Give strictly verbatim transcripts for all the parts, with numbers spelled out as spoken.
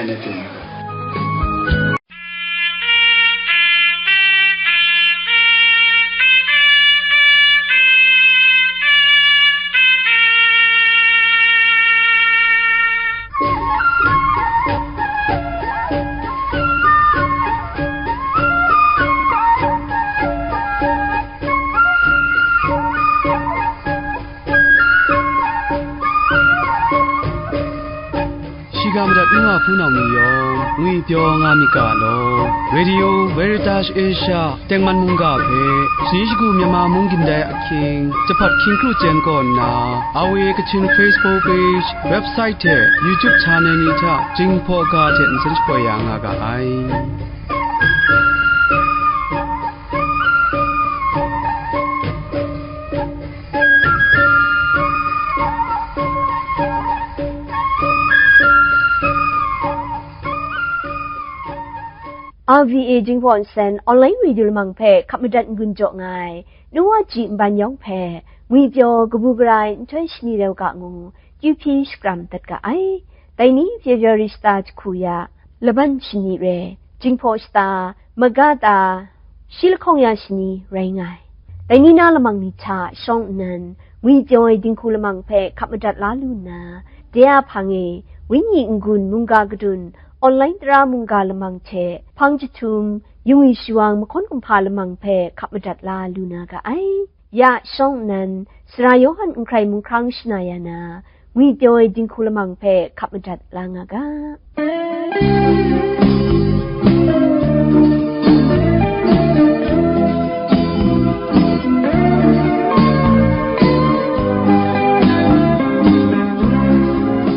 Anything. Shiga madat nu a hpunau ni yawng, ngwipyaw nga myit ga law. Radio Veritas Asia tengman mungga hpe, shani shagu Myanmar mung gindai ahkying, jahpat hkying kru chyen kaw nna, R V A Kachin Facebook page, website hte YouTube channel ni hta Jinghpaw ga hte nsen shapoi ya nga ga ai. R V A Jinghpaw Nsen online radio lamang hpe hkap madat n-gun jaw nga ai, nu wa ji nban yawng hpe, ngwipyaw kabu gara ai nhtoi shani rau ga ngu, kyu hpyi shakram dat ga ai. Dai ni February shata jahku ya, laban shani re, Jinghpaw shata, magata, shi lahkawng ya shani rai nga ai. Dai ni na lamang ni hta shawng nnan, ngwipyaw ai dinghku lamang hpe hkap madat la lu nna, de a hpang e, wenyi n-gun mungga kadun, online tara mungga lamang hte hpang jahtum, yungwi shawang mahkawn kumhpa lamang hpe hkap madat la lu na ga ai. Ya shawng nnan, Sara Yawhan Nhkrai Mung Hkrang shana ya na, ngwipyaw ai dinghku lamang hpe hkap madat la nga ga.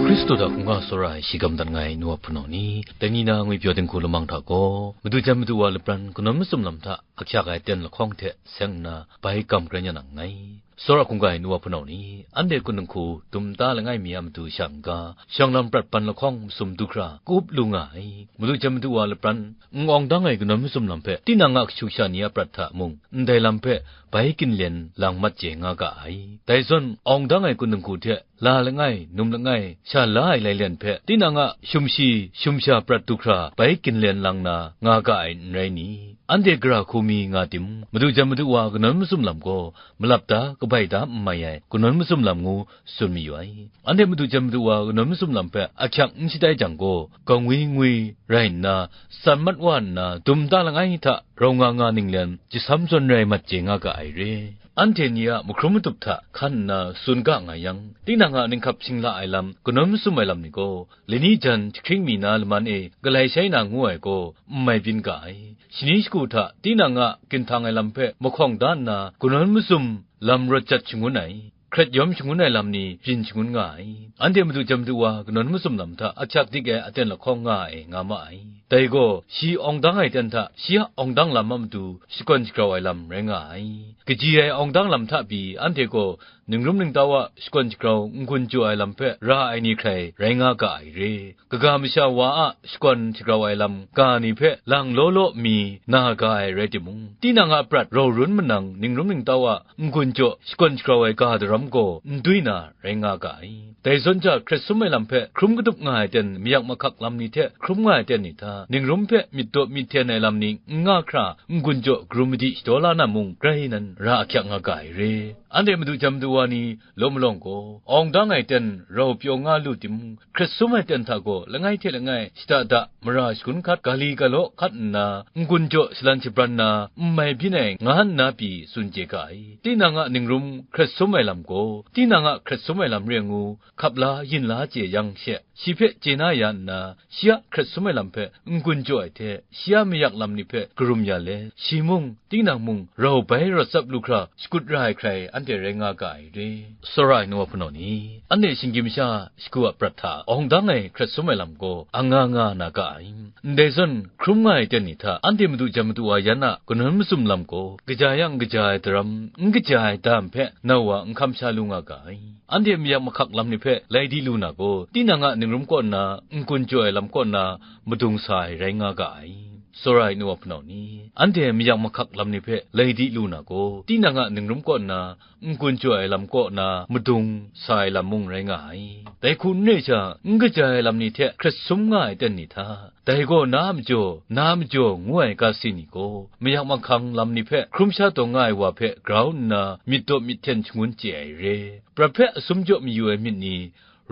Hkristu hta hkungga tsawra ai shi gam dat nga ai nu wa hpunau ni, dai ni na ngwipyaw dinghku lamang hta gaw, Madu jan Madu wa lapran kanawn masum lam hta ahkyak ai aten lahkawng hte seng nna bai kam karen ya nang nngai. Tsawra hkungga ai nu wa hpunau ni, anhte kunung hku dum da langai mi a matu sha n-ga, shawng lam prat ban lahkawng masum du hkra ka-up lu nga ai. Madu jan Madu wa lapran n-awng dang ai kanawn masum lam hpe tinang a kashu kasha ni a prat hta mung, ndai lam hpe bai ginlen lang mat chye nga ga ai. Dai zawn, awng dang ai kunung hku hte la langai, num langai, sha la ai lailen hpe tinang a shumshi, shumsha prat du hkra bai ginlen lang na nga ga ai n rai ni? Anhte gara hku mi nga tim, Madu jan Madu wa kanawn masum lam gaw malap da, kabai da n mai ai kanawn masum lam ngu tsun mayu ai. Anhte Madu jan Madu wa kanawn masum lam hpe ahkyak n shatai jang gaw, gangwi ngwi rai nna, san mat wa nna, dum da langai hta rau nga nga ninglen jasam zawn rai mat chye nga ga ai re. Anhte ni a mahkrum matup hta hkan nna tsun ga nga yang, tinang a ninghkap shingla ai lam, kanawn masum ai lam ni gaw, lani jan jahkring mi na laman e galai shai na ngu ai gaw, n mai byin ga ai. Shani shagu hta tinang a ginhtang ai lam hpe mahkawng da nna, kanawn masum lam rawt jat shangun ai, hkret yawm shangun ai lam ni byin shangun nga ai. Anhte Madu jan Madu wa kanawn masum lam hta ahkyak dik ai aten lahkawng nga ai, nga ma ai. Dai gaw, shi awng dang ai aten hta shi a awng dang lam a matu shakawn shagrau ai lam rai nga ai. Kaji ai awng dang lam hta pyi anhte gaw ningrum ningtau a shakawn shagrau n-gun jaw ai lam hpe ra ai ni hkrai rai nga ga ai re. Kaga masha wa a shakawn shagrau ai lam ga ni hpe lang law law mi na ga ai rai timung, tinang a prat rau run manang ningrum ningtau a n-gun jaw shakawn shagrau ai ga daram gaw n dui na rai nga ga ai. Dai zawn ja, hkret sum ai lam hpe hkrum kadup nga ai aten mayak mahkak lam ni hte hkrum nga ai aten ni hta, ningrum hpe myit daw myit hten ai lam ni n nga hkra, n-gun jaw karum madi shadaw la na mung, grai nan ra ahkyak nga ga ai re. Anhte Madu jan Madu wa ni law malawng gaw, awng dang ai aten rau pyaw nga lu timung, hkret sum ai aten hta gaw langai hte langai shada da mara shagun hkat, ga li ga law hkat nna, n-gun jaw shalan shabran na n mai byin ai, nga nna pyi tsun chye ga ai. Tinang a ningrum hkret sum ai lam gaw, tinang a hkret sum ai lam re ngu, hkap la yin la chye yang she, shi hpe chye na ya nna, shi a hkret sum ai lam hpe n-gun jaw ai hte, shi a mayak lam ni hpe karum ya let, shi mung, tinang mung, rau bai rawt tsap lu hkra shakut ra ai hkrai anhte rai nga ga ai re. Tsawra ai nu wa hpunau ni, anhte shinggyim sha shagu a prat hta awng dang ai hkret sum ai lam gaw, anga nga na ga ai. Ndai zawn, hkrum nga ai aten ni hta, anhte Madu jan Madu wa yan a kanawn masum lam gaw, kaja yang kaja ai daram, n kaja ai dam hpe nau wa n hkam sha lu nga ga ai. Anhte mayak mahkak lam ni hpe lai di lu na gaw, tinang a ningrum kaw nna, n-gun jaw ai lam kaw nna, madung sa ai rai nga ga ai. Tsawra ai nu wa hpunau ni, anhte mayak mahkak lam ni hpe lai di lu na gaw, tinang a ningrum kaw nna n-gun jaw ai lam kaw na madung sa ai lam mung rai nga ai. Dai hku n re sha, n kaja ai lam ni hte hkret sum nga ai ten ni hta? Dai gaw na a majaw, na a majaw ngu ai ga si ni gaw, mayak mahkang lam ni hpe hkrum sha taw nga ai wa hpe grau nna myit daw myit hten shangun chye ai re. Prat hpe asum jaw mayu ai myit ni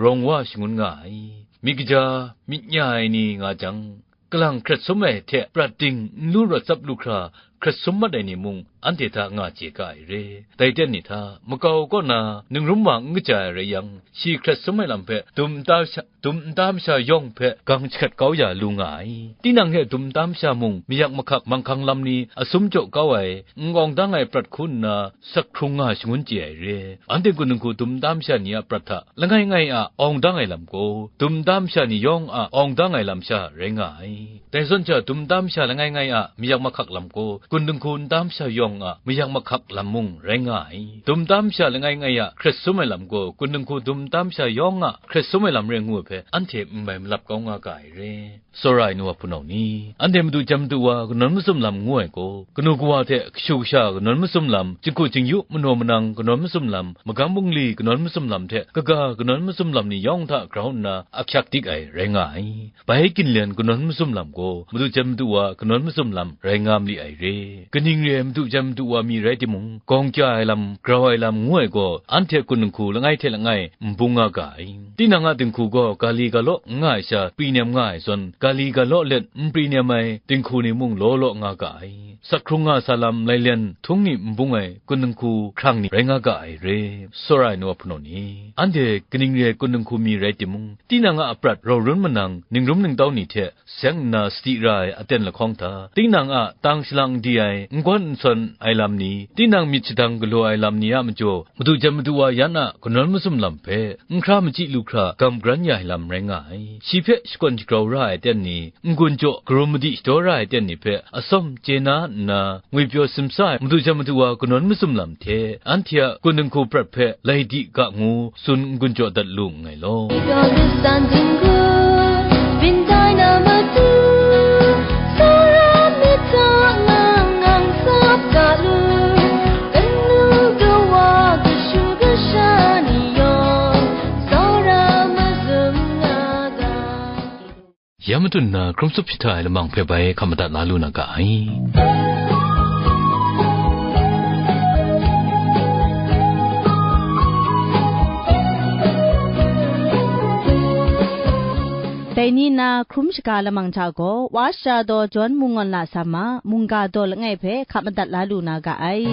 rawng wa shangun nga ai. Myit kaja, myit nya ai ni nga jang, kalang hkret sum ai hte prat ting n lu rawt tsap lu hkra hkret sum mat ai ni mung anhte hta nga chye ga ai re. Dai ten ni hta, makau kaw na ningrum wa n kaja ai rai yang, shi hkret sum ai lam hpe dum nta sha, dum nta masha yawng hpe gang jahkrat kau ya lu nga ai. Tinang hte dum nta masha mung mayak mahkak manghkang lam ni asum jaw kau ai, n awng dang ai prat hku nna sak hkrung nga shangun chye ai re. Anhte kun dinghku dum nta masha ni a prat hta langai ngai a awng dang ai lam gaw, dum nta masha ni yawng a awng dang ai lam sha rai nga ai. Dai zawn sha, dum nta masha langai ngai a mayak mahkak lam gaw, kun dinghku nta masha yawng a mayak mahkak lam mung rai nga ai. Dum nta masha langai ngai a hkret sum ai lam gaw, kun dinghku dum nta masha yawng a hkret sum ai lam rai ngu ai hpe, anhte n bai malap kau nga ga ai re. Tsawra ai nu wa hpunau ni, anhte Madu jan Madu wa kanawn masum lam ngu ai gaw, kanu kawa hte kashu kasha kanawn masum lam, jinghku jingyu manaw manang kanawn masum lam, magam bungli kanawn masum lam hte kaga kanawn masum lam ni yawng hta grau nna ahkyak dik ai rai nga ai. Bai ginlen kanawn masum lam gaw, Madu jan Madu wa kanawn masum lam rai nga mali ai re. Kaning re ai Madu jan Madu wa mi rai timung, gawng kya ai lam, grau ai lam ngu ai gaw, anhte kun dinghku langai hte langai n bung nga ga ai. Tinang a dinghku gaw gali galaw n nga ai sha, pri nem nga ai zawn, gali galaw let n pri nem ai dinghku ni mung law law nga ga ai. Sak hkrung nga sa lam lailen htung ni n bung ai kun dinghku hkrang ni rai nga ga ai re. Tsawra ai nu wa hpunau ni, anhte kaning re ai kun dinghku mi rai timung, tinang a aprat rau run manang, ningrum ningtau ni hte seng nna sadi ra ai aten lahkawng hta, tinang a tang shalang di ai, n gawn n sawn ai lam ni, tinang myit shadang galaw ai lam ni a majaw, Madu jan Madu wa yan a kanawn masum lam hpe, n hkra machyi lu hkra gam garan ya ai lam rai nga ai. Shi hpe shakawn shagrau ra ai aten ni, n-gun jaw karum madi shadaw ra ai aten ni hpe, atsawm chye na nna, ngwipyaw simsa ai Madu jan Madu wa kanawn masum lam hte, anhte a kun dinghku prat hpe lai di ga ngu tsun n-gun jaw dat lu nngai law. Ya matut nna hkrum tsup jahta ai lamang hpe bai hkap madat la lu na ga ai. Dai ni na hkrum shaga lamang hta gaw, Wa Shara Daw John Munggawn Lasam a mungga daw langai hpe hkap madat la lu na ga ai.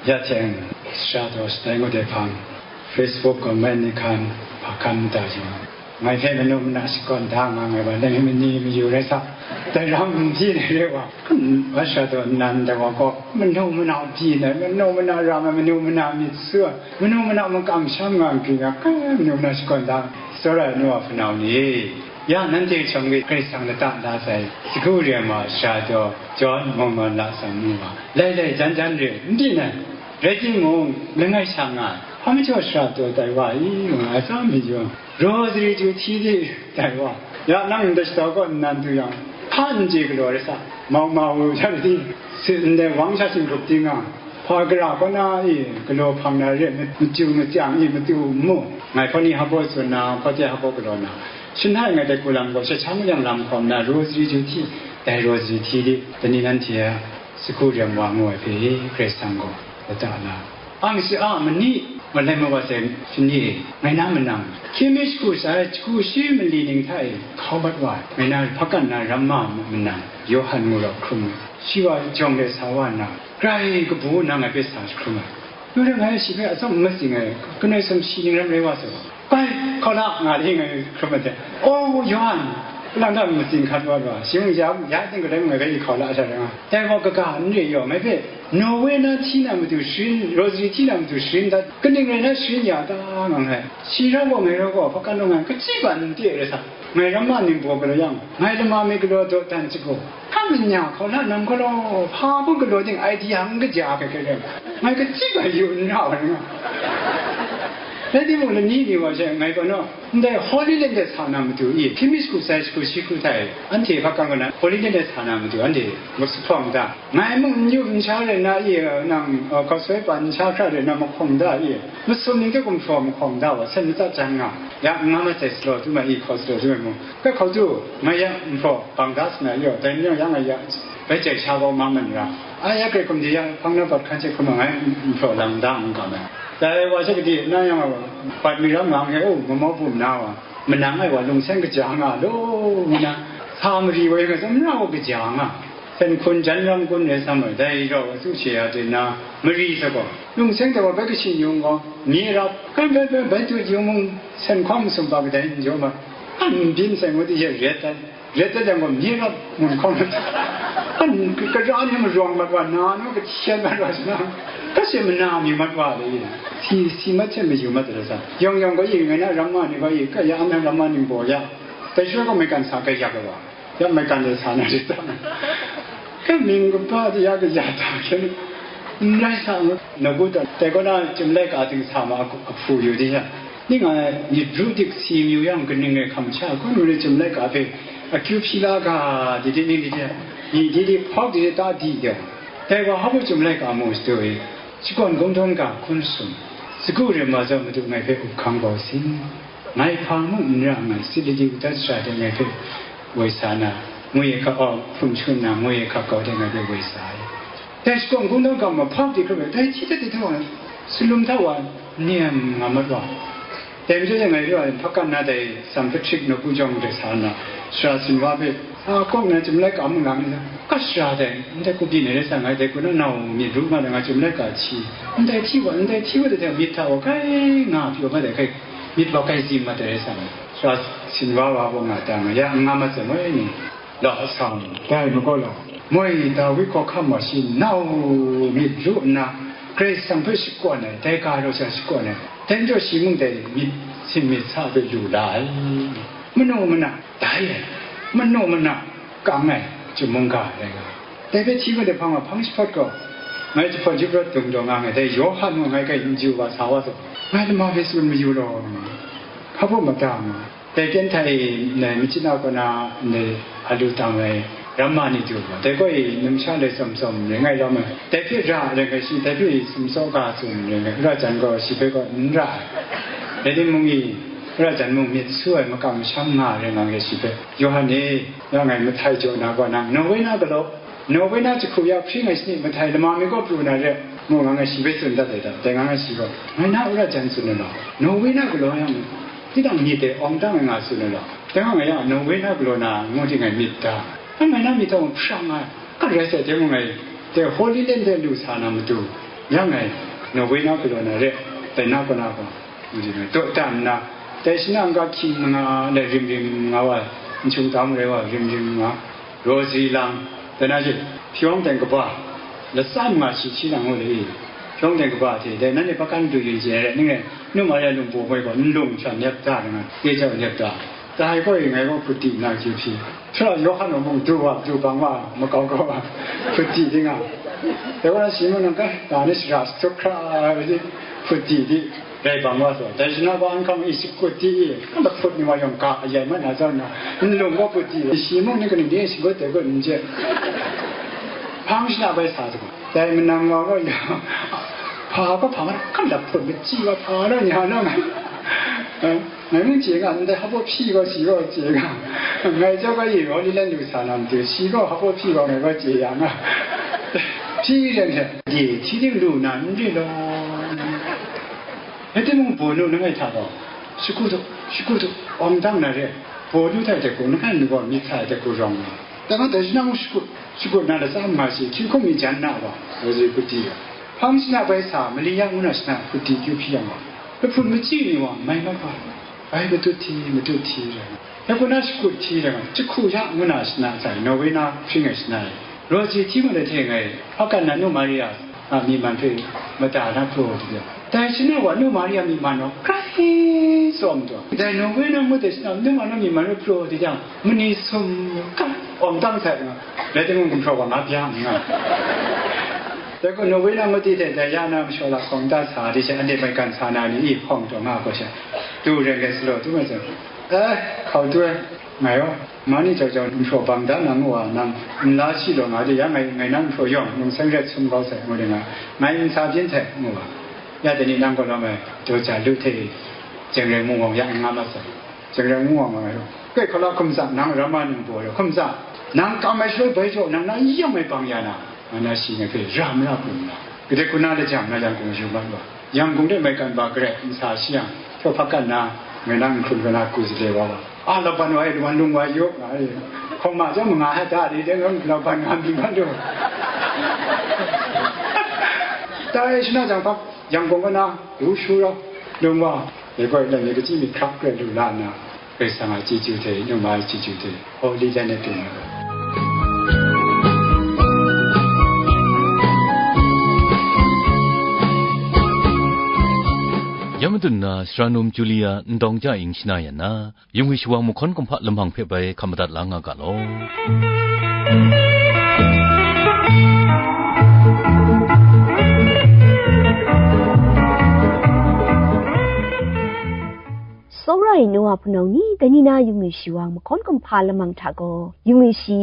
Ya teng, Shara Daw Shatai Ngut ai hpang, Facebook comment ni hkan, hpa hkan da jang, ngai hpe manu mana shakawn da nga ai wa, dai mani mayu rai sa, dai ram n byin ai re wa, wa Shara Daw nnan dai wa gaw, manu mana byin ai, manu mana ram ai, manu mana myit su ai, manu mana makam sham nga nkri nga, kai manu mana shakawn da, tsawra ai nu wa hpunau ni. Ya, nanhte shawng e Karai Kasang lata la sai, sagu rem wa Shara Daw John Munggawn Lasam ngu wa, lai lai jan jan re, n byin ai, rai timung, langai sha nga ai, hpa majaw Shara Daw tai wa i, nga ai tsa mayu, Rosary ju hti di tai wa, ya nang ndai shadau kaw nnan du yang, hpa n chye galaw rai sa, mau mau u, ya di, si ndai wang sha shinggrup di nga, hpa gara kaw na i, galaw hpang na re, matu matsang i, matu mu, ngai hpaw ni hpa baw tsun na, hpaw te hpa baw galaw na, shanhtai ngai dai hku lam gaw, shahshang yang lam hkawm na, Rosary ju hti, dai Rosary hti di, dai ni nanhte a, sagu rem wa ngu ai hpe, Karai Kasang gaw, lata la. Ang shi a mani, malai mawa sai shani e, ngai na manang, hkye mi shagu sha ai, shagu shi mali ning hta e, hkau bat wa ai, ngai na hpakan na ramma manang, Yawhan ngu rau hkrum ai. Shi wa jawng de sa wa nna, grai kabu nna ngai hpe sa jahkrum ai. Yawhan ngai shi hpe atsawm n matsing ai, kanoi sumshi ning ram rai wa sai. Bai, hkau la, nga li ngai hkrum ai hte, O Yawhan, Lang ta matsing hkat wa wa, shing ya, ya ting galai ngai bai hkau la sha ra nga. Dai gaw kaga n re yaw, ngai hpe Norway na hti na matu sharin, rosary hti na matu sharin dat, kaning rai na sharin ya ta nga ngai. Shi rau gaw, ngai rau gaw, hpa kan rau ngai, kaji ban n te rai sa. Ngai ramma ningbaw galaw yang, ngai lama mi galaw dawdan jagaw, hpa manya hkau la nang galaw, hpa bung galaw ting idea n kaja ai hkrai hkrai, ngai kaji ban yu n ra wa rai nga. Rai timung, lani ni wa she ngai gaw naw, ndai Holy Land de sa na matu i, hkying mi shagu sai shagu shi hku hta e, anhte hpa kan gaw na, Holy Land de sa na matu anhte masahpawng da. Ngai mung n yu n sha rai na i, nang, uh, hkaw soi pa n sha hkra rai na mahkawng da i, masum ning hte gumhpraw mahkawng da wa, sen matsat jan nga, ya n nga mat sai, salaw tu ma i, hkaw salaw tu ai mung, kai hkau tu, ngai ya nhpraw bang da sa na yaw, dai ni yaw ya ngai ya, bai jai sha kau ma man ra, a ya grai hkum di ya, hpang na bat hkan hte hkrum ai ngai nhpraw lang da n ga ai. Dai wa she gade na yang, bat mi ram nga hkye, o, mamau bum na wa, manang ai wa lungseng kaja nga law, ngu na, sa mari wa yang, tsun ra wa kaja nga. Sen hkun jan ram kun rai sa ma, dai rau a su she ya de na, mari sa gaw, lungseng de wa bai kashi yung gaw, mye rap, kan bai bai bai tu yung mung, sen hkawm masum pa kadai n jaw ma, kan n byin sai ngu di ye ret ai. Ret dat jang gaw, mye rap ngun hkawm ai. Kan kara ni marawng mat wa, na nu kahten mat wa, sa na, ka she mana mi mat wa le, si, si mat hte mayu mat de sa. Yawng yawng gaw, i ngai na ramma ni gaw, i ka ya na ramma ni gaw ya, dai sha gaw maigan sa kai yak ai wa. Ya maigan de sa na rit ta. Ka mying kaba de ya kaya ta hkyen, n rai sa ngu, nagu tawn, dai kaw na chyum laika ting sa ma a, a hpu yu de ya. Ning a myit ru dik si myu yang, kaning rai hkam sha, hkun ru ni chyum laika hpe akyu hpyi la ga, di di ning di de, ni di di hpawk di de ta di de. Dai wa hpa chyum laika mu shadu e, shakawn kungdawn ga hkun sum, sagu rem wa zawn Madu ngai hpe up hkang bau sin. Ngai hpa mung n ra nngai, sit ladi udat sara de ngai hpe woi sa na, ngwi hkak, aw, hpung shun na, ngwi hkak kau de ngai hpe woi sa ai. Dai shakawn kungdawn ga mahpawk di hkrup ai, dai hti dat di hta wa, salum hta wa, nem nga mat wa. Dai majaw de ngai rau ai, hpakan na dai San Patrick nawku jawng de sa nna, sara sinwa hpe, sa kawk na chyum laika mung lang ni sa, ka sara dai, ndai ku byin ai rai sa, ngai dai ku na nau myit ru nga dai, nga chyum laika hti, ndai hti wa, ndai hti wa dai hte myit hta wa kai nga pyaw mat ai, kai myit wa kai zim mat ai rai sa, sara sinwa wa baw nga ta nga ya, n nga mat sai moi ni. Lau sa mu, dai majaw la, moi Dawi hkawhkam wa shi nau myit ru nna, Karai Kasang hpe shakawn ai, dai ga rau sha shakawn ai, dai majaw shi mung dai myit sin myit sa hpe lu la ai. Manu mana dai ai, manu mana kang ai, chyum mungga rai nga ai. Dai hpe hti mat ai hpang wa hpang jahpawt gaw, ngai jahpawt yup rawt dung daw nga ai, dai Yawhan mung ngai kai n ju wa sa wa taw, ngai lama hpe tsun mayu law, hpa baw mada nga ai. Dai Kenta e, ndai Myitkyina kaw na, ndai a lu tam ai ramma ni du gaw, dai gaw e numsha lai tsawm tsawm ring ai lam ai, dai hpe ra ring ai shi, dai hpe sumsaw ga tsun ring ai, Wura jan gaw shi hpe gaw n ra ai. Dai timung e, Wura jan mung myit su ai makam masham nga ring nga ai shi hpe, Yawhan e, ya ngai mahtai jaw na gaw, nang Norway na galaw, Norway na jahku ya hpring ai shani mahtai lama mi kaw pru na re, mu nga ngai shi hpe tsun dat ai da. Dai nga ngai shi gaw, ngai na Wura jan tsun ai law, Norway na galaw yang, tinang myit dai awng dang ai nga tsun ai law, dai nga ngai ya Norway na galaw na ngu di ngai myit da. Ngai na myit hta mung hprang ai, ka rai sai, dai mung ngai, dai Holy Land de lu sa na matu, yang ngai Norway na galaw na re, dai na kaw na gaw, ngu di ngai, dawdan nna, dai shana n-ga hkying manga lai rim rim nga wa, n hkyung tam rai wa, rim rim nga, Rosary lang, dai na she, hpyawng teng kaba, latsam nga shi hti nang ngu le i, hpyawng teng kaba hte, dai nanhte hpa kan du yin chye ai, ning rai, nu ma ya lungbaw hoi gaw, n lung hpyan nep da, nga, ye jau nep da, dai gaw e ngai gaw hput di nna kyu hpyi, Sara Yawhan gaw mung du wa, du bang wa, makau kau wa, hput di di nga, dai gaw na shi mung nang kai, ga ni shara sut hkra ai, hput di di, Rai bang wa taw, dai shana wa n hkam i shakut di i, lahput ni wa yawng ga ayai mat na zawn na, nlung wa put di, shi mung ni kaning di shakut dai gut n je. Hpang shana bai sa sagu, dai manang wa gaw ya, hpa gaw hpa nga, hkam lahput machyi wa hpa naw nya naw ngai, eh, ngai mung chye nga, ndai hpa baw hpyi gaw shi gaw chye nga, ngai jau ga i raw li lan lu sa na matu, shi gaw hpa baw hpyi gaw ngai gaw chye ya nga, hpyi ren hte, di hti ting lu na n ri law. Rai timung, bawnu langai hta gaw, shakut u, shakut u, awng dang na re, bawnu hta de gaw, langai mi gaw myit sa ai de gaw rawng nga, dai nga dai shanang shakut, shakut na latsa ma shi, hkying hkum mi jan na gaw, Rosary hput di gaw, hpang shana bai sa, mali ya ngu na shana hput di kyu hpyi yang gaw, lahput machyi ni wa mai mat wa, bai matut hti, matut hti rai. Dai kaw na shakut hti ai, jahku ya ngu na shana sai, Norway na hpring ai shana e. Rosie Timon hte ngai, hpa kan na nu Maria a myi man hpe mada na hpraw di de. Dai shana wa nu Maria myi man gaw, grai tsawm taw. Dai Norway na ngut ai shana nu Maria myi man hpe hpraw di jang, mani sum kan awng tang sai nga, rai timung, gumhpraw wa nga bya nga. Dai gaw Norway na ngut di hte dai ya na mashaw la hkawng da sa di she, anhte maigan sa na ni i hkawng taw nga gaw she, du ren ren salo du nga jang, eh, hkau du ai, ngai gaw, ma ni jau jau nhpraw bang da na ngu wa, nang nla shi law nga de, ya ngai, ngai nang nhpraw yawng nung seng ret sum kau sai, ngu de nga, ngai nsa byin hte, ngu wa. Ya teni nang gaw lawm ai, daw ja lu hte, Jengreng mung wang ya n nga ma sai. Jengreng mung wang nga, kai hkala hkum tsang, nang rama ningbaw rau hkum tsang, nang kam ai shaloi bai jaw, nang na yam ai bang ya na, nga na shi ngai hpe ra mara hkum nna, gade kuna lajang na Yangon yu mat wa. Yangon de maigan ba garai nsa shi yang, htaw hpa kan na, ngai nang nhkrun kau na ku zale wa wa. A, laban wa e, laban lung wa yu, nga e. Hkawng ma chyawm manga hta da, dai teng gaw laban nga mi mat lu. Dai shana jang hpa, Yangon kau na, ru shu rau, lung wa, dai gaw, dai ni kachyi myit hkrak garai lu la nna, Karai Kasang a chyeju hte, nu ma ai chyeju hte, hkaw li dan ai pyi na. ယမဒုန စရနုံ Julia အင်္တောင်ကျအင်း ရှနာယံ န ယုံငွေ့ရှုဝံမုခွန်ကွန်ဖ လမံ ဖဲဘဲ ခမတတ်လါငါကလော စောရအိမ်နဝဖုနောင်နီတနံနာယုံငွေ့ရှုဝံမခွန်ကွန်ဖလမံထဂော်ယုံငွေ့ရှီ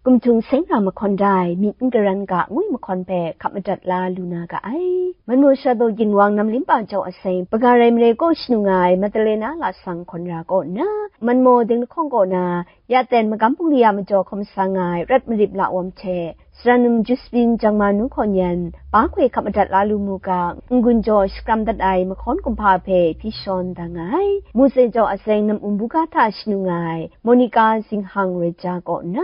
ကုမ်ထုံစဲင်ရမခွန်ဒိုင်မီမကရန်ကငွေ့မခွန်ဖဲခပ်မတတ်လါလူနာကအိုင် မန်မော်ရှါသော့ဂင်ဝါငနမ်လင်းပါကြောင့်အစိမ်း ပဂါရယ်မရေကိုရှနူငါ မတလေနာလာဆောင်ခွန်ရာကော့န မန်မော်ဒင်းတခေါင်ကော့န ရတဲ့မကမ်ပူလီယမကြော်ခွန်ဆာငါ ရတ်မရစ်လာဝမ်ချေ စရနုံဂျုစပင်ဂျင်မာနူခွန်ယန် ပါခွေခပ်မတတ်လာလူမူက ငွန်းကြော်ရှကရမ်ဒတ်အိုင်မခွန်ကွန်ဖာဖဲဖီရှွန်ဒငါ မူစေကြောင့်အစိမ်းနမ်အုံဘူကထရှနူငါ မော်နီကာစင်ဟင်ရေဂျာကော့န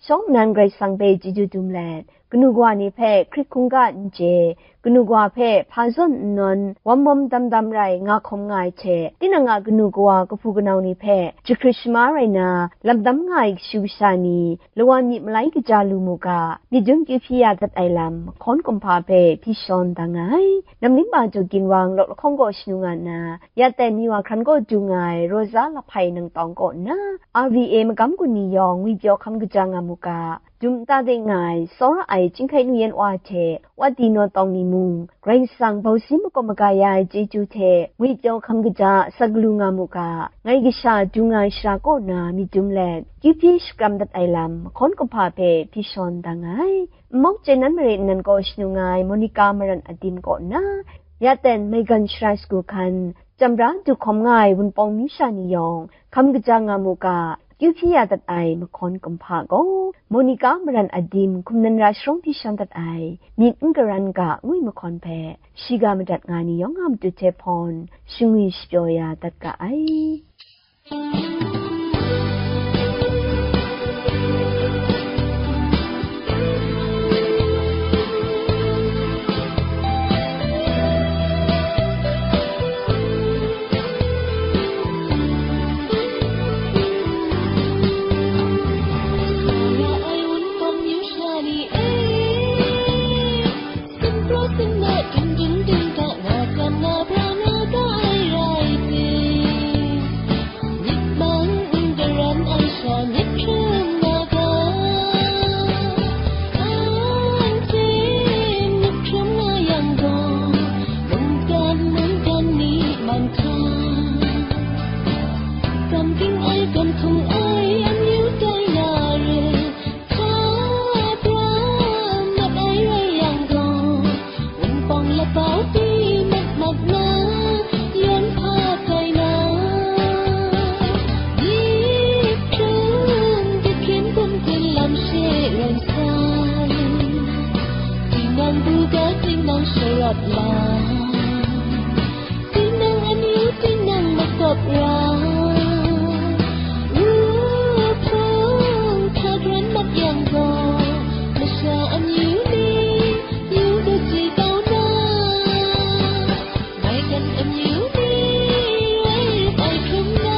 ရှောင်းနန်ဂရိတ်ဆန်ပေဂျီဂျူဒုံလဲ့ ကနူးကွားနေဖဲ ခရစ်ခုံကနကျဲ ကနူးကွားဖဲ ဖာစွန်အနွန် ဝမ်ဝမ်ဒမ်ဒမ်ရၢႆ ငါခုံငါၢ်ချဲ တင်းနငါကနူးကွားကဖူကနောင်နေဖဲ ယခရစ်ရှမါရၢႆနာ လမ်ဒမ်ငါၢ်ကရှူကရှါနီ လဝမ်မီးမလၢႆကကြာလူမူက မီးဒုံကီဖီယာဒတ်အိုင်လမ် မခွန်ကွန်ဖာဖဲ ဖီရှွန်ဒငါ နမ်လင်းပါကြောင့်ကင်ဝါငလော့လခေါင်းကိုရှနူငါနာ ရတဲ့မီးဝါခရန်ကိုတူငါ ရောဇာလဖိုင်နံတောင်းကိုနာ အာဝီအေမကမ်ကူနီယောင် ငွေပြောခမ်ကကြာငါမူက ဒုံတႃဒိတ်ငါ စောရအိုင် ကျင်းခိုင်နူယန်ဝါထဲ ဝတ်တီနောတောင်းနီမူ ဂရိတ်ဆန် ဘော်စင်းမကောမကါယာ ကျေးဇူးထဲ ငွေပြောခမ်ကကြာ ဆက်ကလူငါမူက ငိုင်ကရှာ ဒူငါရှရာကော့နာ မီးဒုံလဲ့ ကျူးပြေးရှကရမ်ဒတ်အိုင်လမ် မခွန်ကွန်ဖာဖဲ ဖီရှွန်ဒငါ မမောက်ကျဲနန်းမရေနန်းကိုရှနူငါ မော်နီကာမရန်အဒိမ်ကော့နာ ရတဲ့ မေဂန်ရှရာစကူခန် ကျမ်ဘရာဒူခွန်ငါ ဝန်ပေါင်းမီးရှါနီယောင် ခမ်ကကြာငါမူက ကျူးဖြေရတတ်အိုင် မခွန်ကွန်ဖာကို မော်နီကာမရန်အဒိမ် ခုမ်နန်ရာရှရုံးဖြေရှင်းတတ်အိုင် မီးအင်္ဂရန်က ငွေ့မခွန်ဖဲ ရှိကမတတ်ငါနီယောင်ငါမတူထဲဖွန် ရှငွေ့ရှပြောရတတ်ကအိုင် Tinang amyu, tinang makawp ra, wu hpung hta kran mat yang gaw, masha amyu ni yu kaji kau na, maigan amyu ni rai rai hkrum na,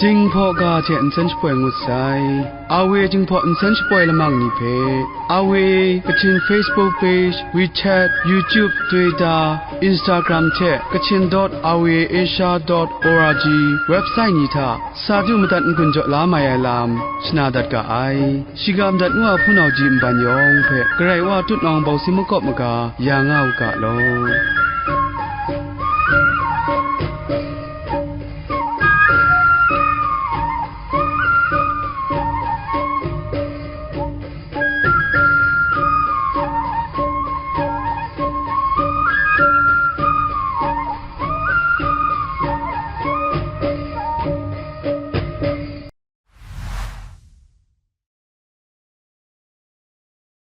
Jinghpaw ga hte nsen shapoi ngut sai. Awe Jinghpaw nsen shapoi lamang ni hpe, Awe Kachin Facebook page, WeChat, YouTube, Twitter, Instagram hte Kachin dot awe asia dot org website ni hta sa du madat n-gun jaw la mai ai lam shana dat ga ai. Shiga madat ngu a hpunau ji nban yawng hpe Karai Wa tutnawng bawsi makawp maga ya nga u ga law.